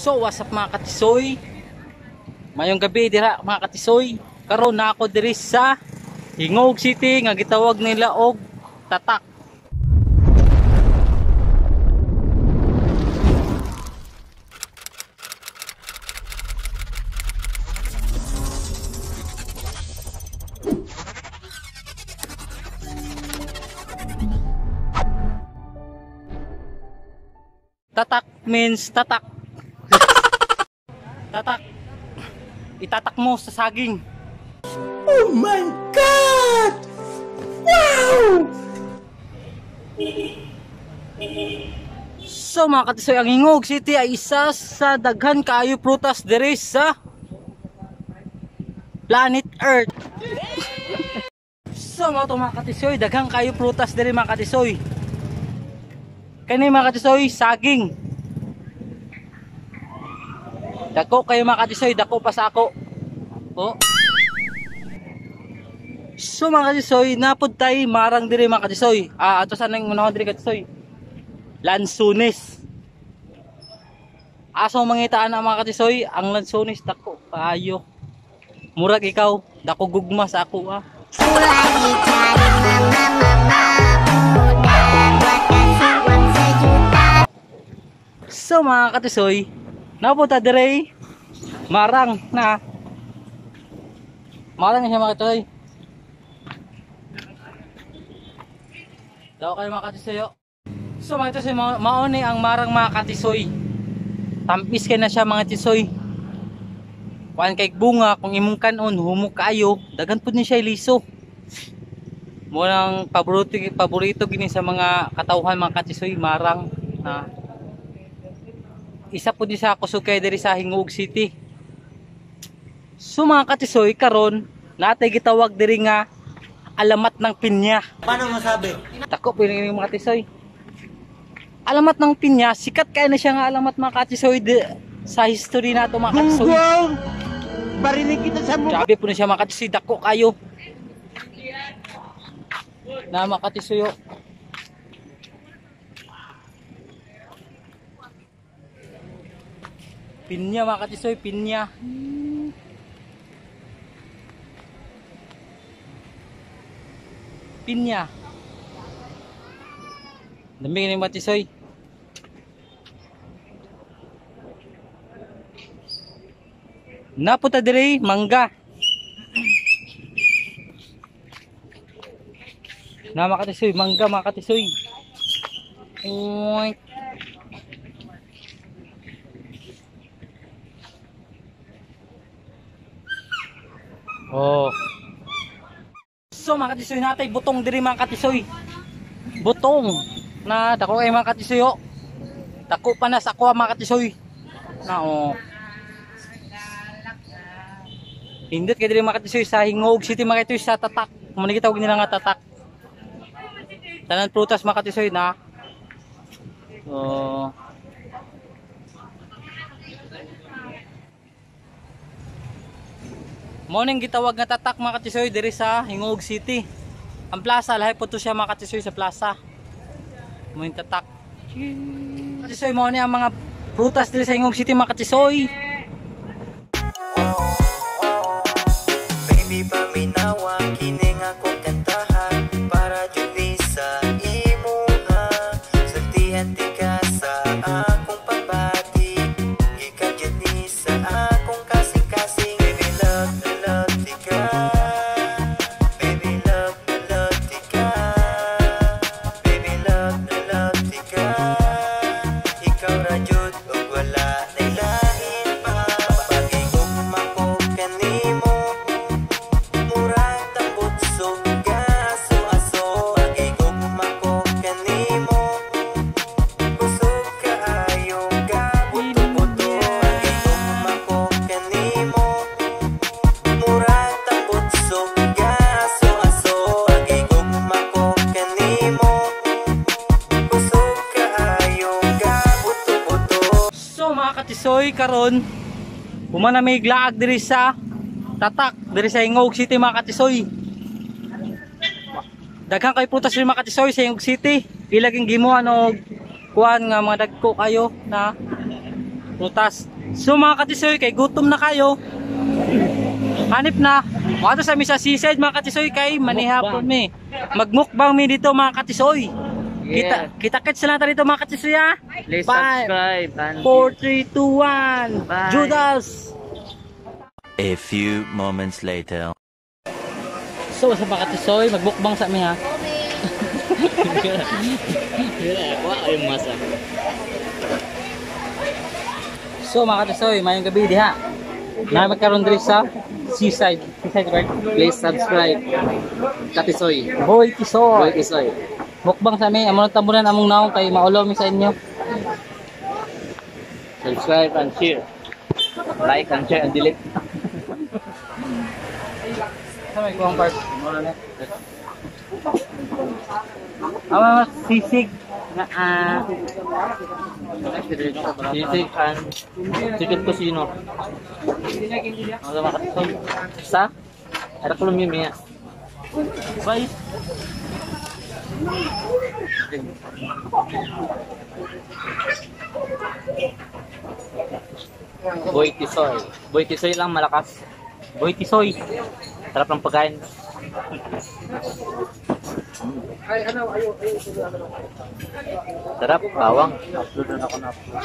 So what's up mga katisoy? Mayong gabi dira mga katisoy. Karon na ako diri sa Gingoog City nga gitawag nila og Tatak. Tatak means tatak. Tatak. Itatak mo sa saging. Oh my God! Wow! So mga katisoy, ang Gingoog City ay isa sa daghan kaayo prutas diri sa planet Earth. So mga katisoy, daghan kaayo prutas diri mga katisoy. Kani mga katisoy, saging. Dako kayo mga katisoy, dako pa sa ako. Oh. So mga katisoy, napod tay marang diri mga katisoy. Ah, ato sa nang unahon diri katisoy. Lansunis. Aso mangitaan ang mga katisoy, ang lansunis dako kaayo. Murag ikaw, dako gugma sa ako ah. So mga katisoy, napunta dire marang na. Marang siya mga katisoy. Daw kayo mga katisoy. So mga katisoy, mauni ang marang mga katisoy. Tampis kay na siya mga katisoy. Kuan kay bunga kung imong kanon humok kaayo, daghan pud ni siya liso. Mo nang paborito gini sa mga katawhan mga katisoy, marang na. Isa po din sa kusog kay diri sa Gingoog City. So mga katisoy, karon natay gitawag diri nga alamat ng pinya. Paano masabi? Dako po yung mga katisoy. Alamat ng pinya, sikat kay na siya nga alamat mga katisoy sa history nato mga katisoy. Gunggong! Barinig kita sa mukha. Grabe po na siya mga katisoy, dako kayo. Na mga katisoy. Pinya mga katisoy, pinya. Pinya. Dami ni mga katisoy. Napunta dire mangga. Na mga katisoy, mangga mga katisoy. Oink. Oh. So mga katisoy, natay butong diri mga katisoy. Butong na dako kay mga katisoy oh. Dako pa na sa ako mga katisoy. Na oh. Hindot kay diri mga katisoy sa Gingoog City mga katisoy sa Tatak. Mo ni gitawag nila nga Tatak. Tanan prutas mga katisoy na. Oh. Morning gitawag nga Tatak mga katisoy diri sa Gingoog City. Ang plaza lahi po to siya mga katisoy sa plaza. Mo yung Tatak. Katisoy mo ni ang mga prutas diri sa Gingoog City mga katisoy. Baby paminawa kini nga akong kantahan para jud ni sa imuha. Sultihan ti ka sa akong pagbati, gikan jud ni sa akong kasing-kasing. Baby love na love ti ka, baby love na love ti ka, baby love na love ti ka. Ikaw ra jud ug wala nay lain pa. Pagigugma ko kanimo, murag tambutso gaso-aso. Pagigugma ko kanimo, kusog kaayo gabuto-buto. Pagigugma ko kanimo, murag tambutso gaso-aso. Pagigugma ko kanimo, kusog kaayo gabuto-buto. So mga katisoy, karon human na may glaag diri sa Tatak, diri sa Gingoog City mga katisoy. Daghan kay prutas diri mga katisoy sa Gingoog City. Ilaging gimuan og kuan nga mga dagko kayo na. Prutas. So mga katisoy, kay gutom na kayo. Hanip na. Mga sa mi sa seaside mga katisoy kay manihapon mi. Magmukbang mi dito mga katisoy. Yeah. Kita kita kits lang tayo dito mga katisoy ha. Please 5, subscribe and 4, 3, 2, 1. Bye. Judas. A few moments later. So sa mga katisoy, magmukbang sa mi ha. Wa ay masa. So mga katisoy, mayong gabi diha. Na magkaroon diri sa seaside. Seaside right? Please subscribe. Katisoy. Boy Tisoy. Boy Tisoy. Mukbang sa mi, amo nang tambunan among naong kay maulaw mi sa inyo. Subscribe and share. Like and share and delete. Sa may kuwang part. Ama mas sisig na ah. Sisig and chicken kusino. Ano mga katisoy? Sa? Ara ko lumimi. Bye. Boy Tisoy. Boy Tisoy lang malakas. Boy Tisoy. Sarap ng pagkain. Sarap, bawang. Upload na ako na upload.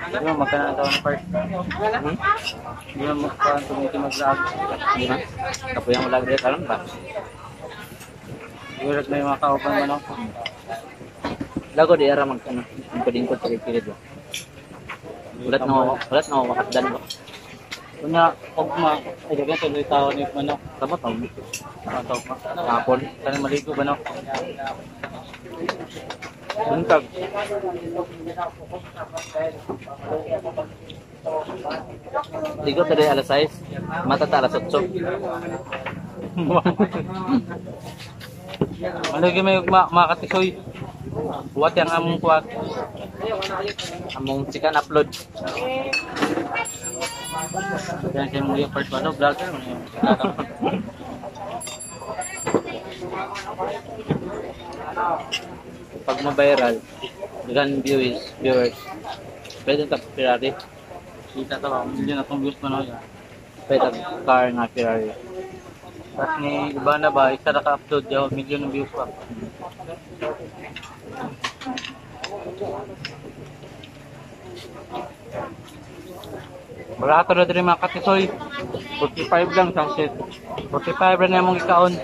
Hindi mo magkano ang tawang part. Hmm? Hindi mo magkano tumiti mag-vlog. Hindi na. Kapoy ang ulag dito karon ba? Siguro may mga kauban man ako. Lago di ara mag ano, lingkod-lingkod sa pilit ba. Ulat na makatdan ba. Una, ugma, ay dagan tuloy tao ni manok. Tama tawag. Ang tawag ma. Hapon. Kanang maligo ba no? Buntag. Ligo today alas 6, mata ta alas 8. Malagi may ugma, mga katisoy. Buhat yang among kuat. Among chicken upload. Yan siya mong yung part 1, vlogger. Ano yun? Pag ma-viral, daghan viewers. Pwede ta Ferrari, Kita to, million na itong views pa no. pwede ta car nga Ferrari. Tapos ni iba na ba, isa na ka-upload yaw, million ng views pa. Barato na diri mga katisoy. 45 lang sang set. 45 ra na among ikaon.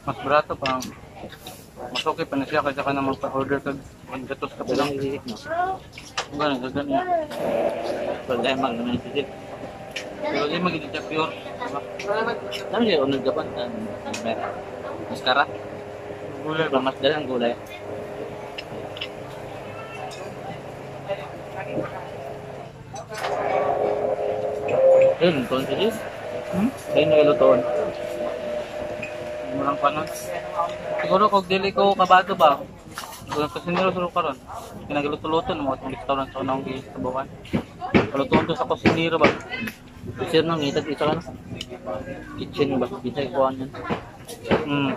Mas barato pa. Mas okay pa na siya kaysa ka na magpa-order kag gatos ka pa lang. Dagang isisik no. Ganun, ganun niya. Pag dahil mag naman isisik. Pero di magiging siya pure. Diba? Ano siya unod ka pa? Mascara? Gulay ba? Mas dala ang gulay. Ayun, toon si Jis. Hmm? Ayun, nalutoon. Murang panon. Siguro kung dili ko kabado ba, kung kusinero suro karon, kinagaluto-luto ng mga itong restaurant sa unang gisabawan. Kalutoon to sa kusinero ba? Sir, nang itag isa ka na. Kitchen ba? Isa ikuhan yun. Hmm.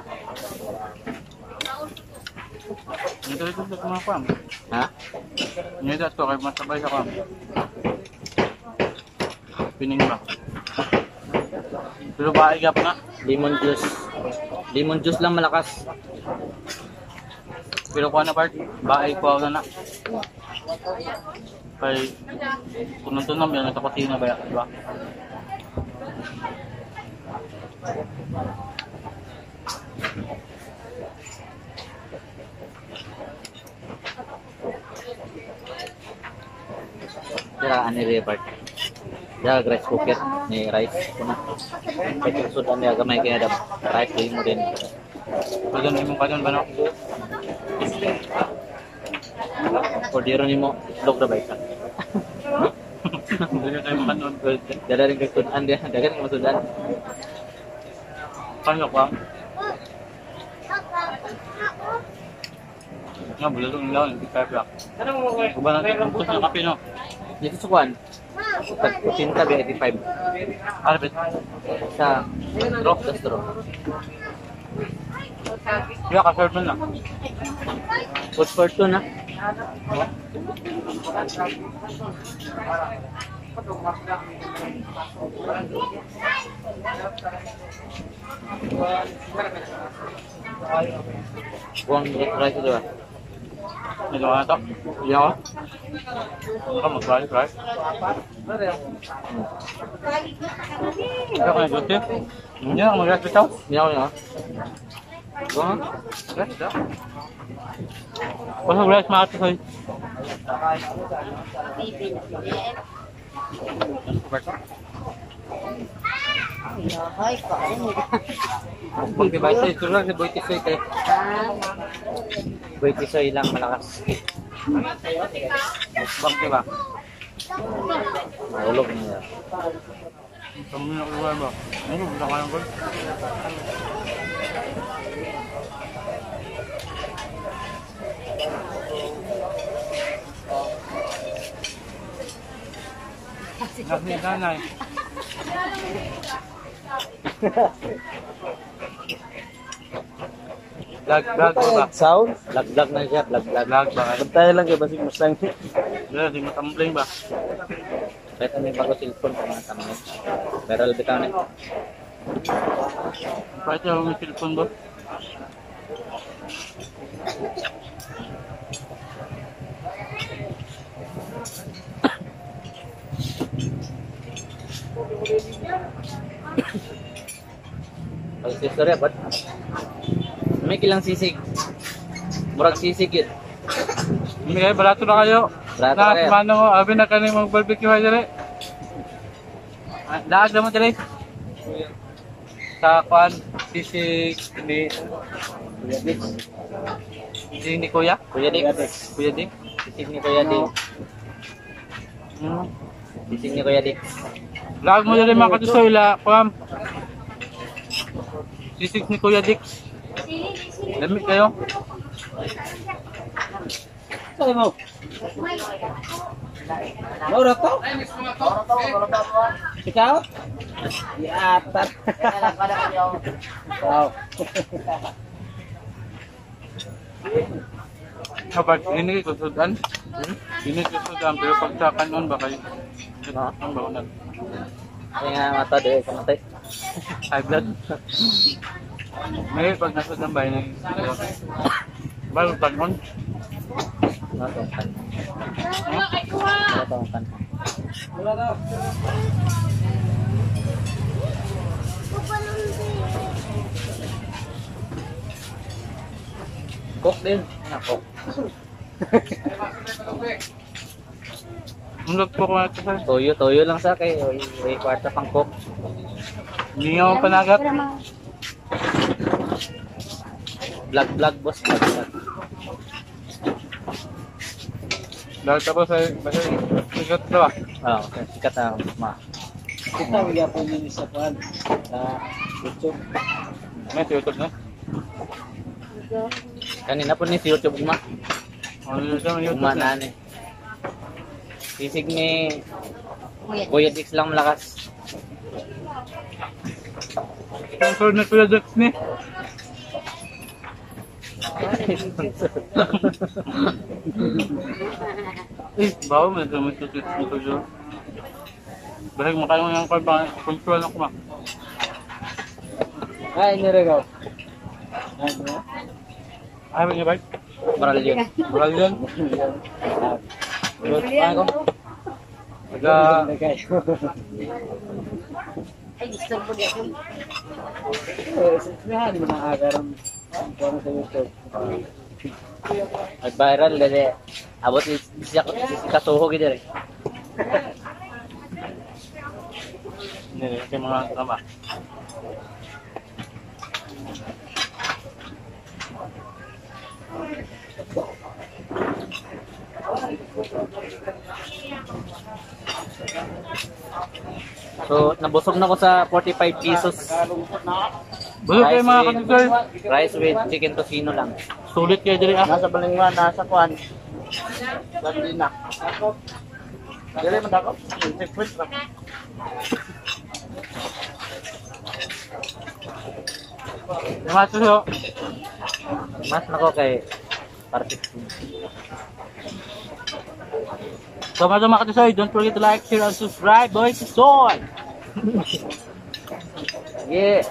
Ito ito sa mga kwam. Ha? Ito ito kay masabay sa kwam. Pining ba? Pero ba igap na? Lemon juice. Lemon juice lang malakas. Pero kuha na part, baay kuha na na. Kay tunong-tunong yan sa kusina ba, di ba? Dira ani rin part. Dira rice cooker ni rice kuna. Kay sud ani gamay kaya dam rice din mo din. Pwede na imong kanon ba no? Ordero nimo itlog ra ba isa? Dili kayo makanon. Dala rin kay sudan diya. Dagan ka masudan. Kano ka? Nga, bulalong lang. 85 lang. Uba natin. Gusto ng kape, no? Dito sa kuan. Tag 80 ba 85. Alpit. Sa drop sa straw. Kaya ka-serve na. Food for two na. Buang rice ito ba? Medyo nga ito. Hindi ako. Ito, mag-rice, rice. Hindi ako nag-gusti. Hindi ako mag-rice bitaw. Hindi ako yun. Buang? Rice daw. Basta rice mga tisoy. Hoy, ko. Pag diba sa ito lang si Boy Tisoy kay. Boy Tisoy lang malakas. Bang diba? Mahulog niya. Kamu na kuha ba? Ano, wala ka lang ko. Nasi nanay. Vlog, vlog ba? Sound? Vlog-vlog na siya, vlog-vlog. Vlog ba? Bantay lang kay basig musang. Wala, di matambling ba? Kahit ano yung bago cellphone pa mga tamangit. Viral bitaw na. Kahit yung may cellphone ba? Pag istorya, ba't? May kilang sisig. Murag sisig yun. Hindi kayo, barato na kayo. Barato na kayo. Na, mano mo, abi na kayo mag-barbecue kayo dali. Laag naman dali. Sa kwan, sisig ni Kuya Dick. Sisig ni Kuya? Kuya Dick. Kuya Dick? Sisig ni Kuya Dick. Hmm. Sisig ni Kuya Dick. Laag mo dali mga katusoy, la, kwan. Sisig ni Kuya Dick. Lamig kayo. Sabi mo. Maura to? Ikaw? Yatat. Wow. Kapag hindi ko sudan, hindi ko sudan, pero pag sa kanon ba kayo? Ang baunan. Kaya nga mata, dili kamatay. High blood. May pag nasa ba yun? Bago kanon? Wala tong kan. Wala tong kan. Coke din. Ano, Coke? Mulot po ko natin sa Toyo, toyo lang sa kay. May kwarta pang Coke. Hindi nga ako panagat. Vlog, vlog, boss. Vlog, vlog. Dahil tapos ay, basta sikat na ba? Ah, okay. Sikat na, ma. Kita wala po nyo sa kwan. Sa YouTube. May sa YouTube na. Kanina po ni si YouTube ma. Ano yun sa YouTube Uma na? na ni. Sisig ni Kuya Dix lang malakas. Sponsor na Kuya Jax ni. Eh, bawo mo na sa YouTube. Bahag mo kayo ng kwan ba? Control ako ma. Ay, niragaw. Ano? Ay, ba niya ba? Moral yun. Moral yun. Ano ko? Taga, Ay, gusto ko din. Eh, sa mo na agaran kung sa YouTube. Nag-viral dali. Abot siya si kasuho gid diri. Hindi, kay mga tama. So, nabusog na ko sa 45 pesos. Busog kayo, mga katisoy. Rice with chicken tocino lang. Sulit kayo diri ah. Nasa Balingwan, nasa kuan. Sardina. Dili man dako. Checkpoint ra. Mga tisoy. Mas nako kay perfect. So mga katisoy, don't forget to like, share, and subscribe. Boy, tisoy! Yeah.